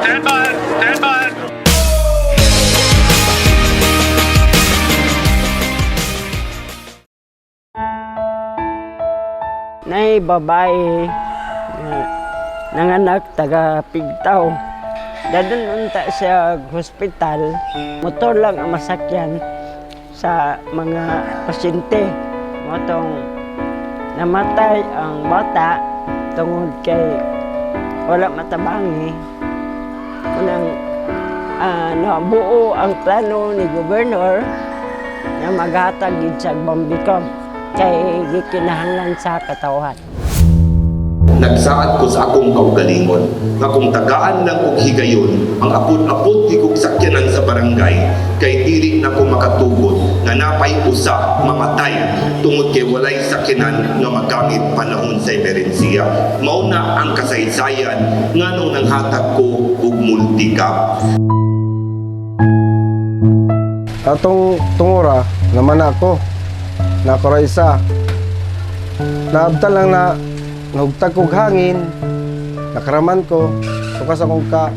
Stand by. Stand by. Nay babae nga nanganak taga Pigtaw. Dadon unta siya hospital, motor lang ang masakyan sa mga pasyente. Motong namatay ang bata tungod kay wala matabangi. Unang nabuo ang plano ni Gobernador na maghatag gid sa Bambi Cab kay gikinahanglan sa katawhan. Nagsaad ko sa akong kaugalingon nga kung tagaan lang og higayon ang apod-apod di kog sakyanan sa barangay kay dili na ko makatugot nga napay usa mamatay tungod kay walay sakyanan nga magamit panahon sa emerhensiya. Mao na ang kasaysayan nganong nanghatag ko og multicab. Atong tungura naman ako. Nako ra isa. Naabtan lang na nahugtag kog hangin. Nakaraman ko. Sukas akong ka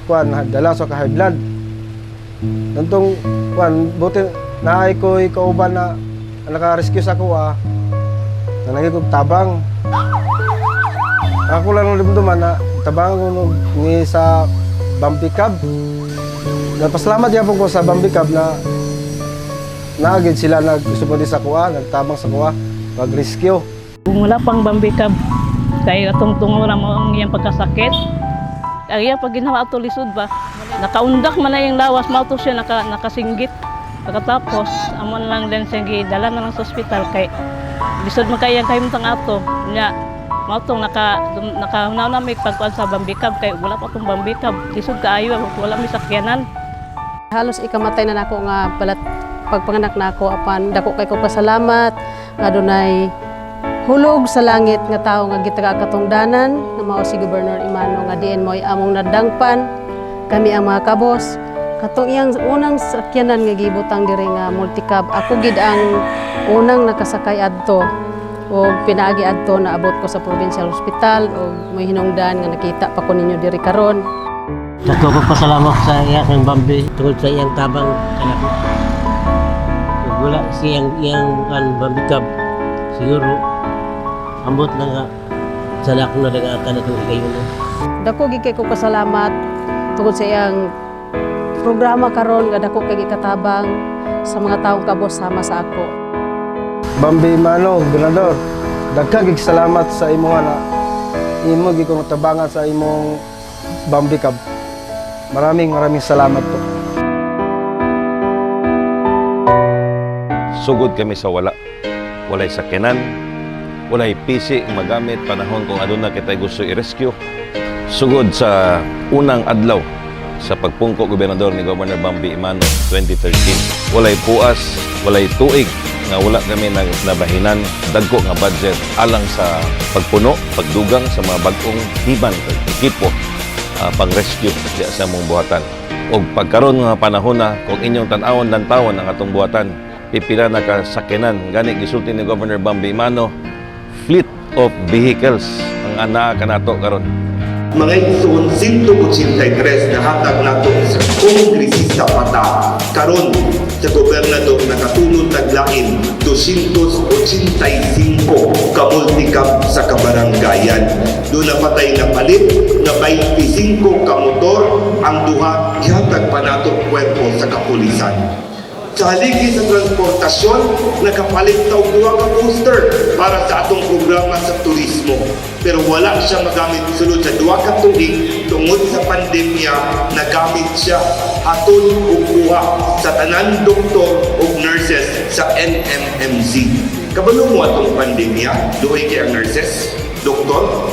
kuan dala sa ka high blood. Nantong kuan buti naay ko kauban na naka-rescue sa ako ah. Nanagi kog tabang. Ako lang nalumduman na tabang ko ni sa Bambi Cab. Napasalamat yapon ko sa Bambi Cab na naagid sila nagsuporte sa kuha, nagtabang sa kuha, pag-rescue. Kung wala pang Bambi Cab, kay atong tungura mo ang iyang pagkasakit. Ang iyang pag ginawa ato lisod ba? Nakaundak man na iyang lawas, mao to siya nakasinggit. Pagkatapos, amon lang din siya gidala na lang sa ospital kay lisod man kay iyang kahimtang ato. Nya, mao tong naka na mi pagkuan sa Bambi Cab kay wala pa tong Bambi Cab. Lisod kaayo wala mi sakyanan. Halos ikamatay na nako nga balat pagpanganak nako, apan dako kay ko pasalamat nga dunay hulog sa langit nga tawo nga gitaga katungdanan nga mao si Gobernador Emano, nga diin mo'y among nadangpan kami ang mga kabos. Katong iyang unang sakyanan nga gibutang diri nga multicab, ako gid ang unang nakasakay adto og pinaagi adto naabot ko sa provincial hospital og may hinungdan nga nakita pa ko ninyo diri karon. Dako ko pasalamat sa iya kang Bambi tungod sa iyang tabang kanako. Ug wala siyang iyang kan Bambi Cab, siguro ambot lang nga sa akong nadagatan na itong higayon. Dako gid kay ko pasalamat tungod sa iyang programa karon nga dako kay gikatabang sa mga taong kabos sama sa ako. Bambi Mano, Gobernador, dagkag salamat sa imo na imo gid kong tabangan sa imong Bambi Cab. Maraming maraming salamat po. Sugod kami sa wala. Walay sakyanan, walay PC ang magamit panahon kung aduna kita gusto i-rescue. Sugod sa unang adlaw sa pagpungko gobernador ni Governor Bambi Emano 2013. Walay puas, walay tuig nga wala kami nabahinan dagko nga budget alang sa pagpuno, pagdugang sa mga bag-ong hiban, ekipo pang-rescue diya sa among buhatan. Og pagkaron nga panahon na kung inyong tan-awon lantawon ang atong buhatan, pipila na ka sakyanan. Gani gisulti ni Governor Bambi Emano, fleet of vehicles ang anaa kanato karon. Mga igsoon, 183 nahatag nato sa kongresista pata. Karon sa gobernador nakatulong taglain 285 ka multicab sa kabarangayan. Doon na patay na palit na 25 ka motor, ang duha gihatag pa nato kwerpo sa kapulisan. Sa haligi sa transportasyon, nakapalit ta og duha ka poster para sa atong programa sa turismo. Pero wala siya magamit sulod sa 2 ka tuig tungod sa pandemya, nagamit siya hatol og kuha sa tanan doktor ug nurses sa NMMC. Kabalo mo atong pandemya, duhay kay ang nurses, doktor.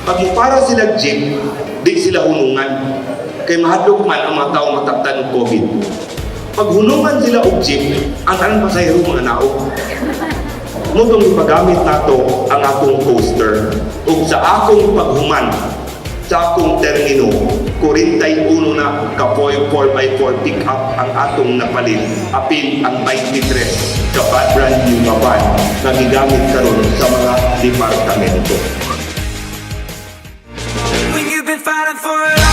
Pag mupara sila jeep, di sila hunungan. Kay mahadlok man ang mga tao matakdan og COVID. Pag hunungan sila og jeep, ang tanan pasahero mga naog. Mutong ipagamit nato ang akong coaster. Ug sa akong paghuman, sa akong termino, 41 na ka 4x4 pick up ang atong napalit. Apil ang 23 ka brand new nga van na gigamit karon sa mga departamento. When you've been fighting for it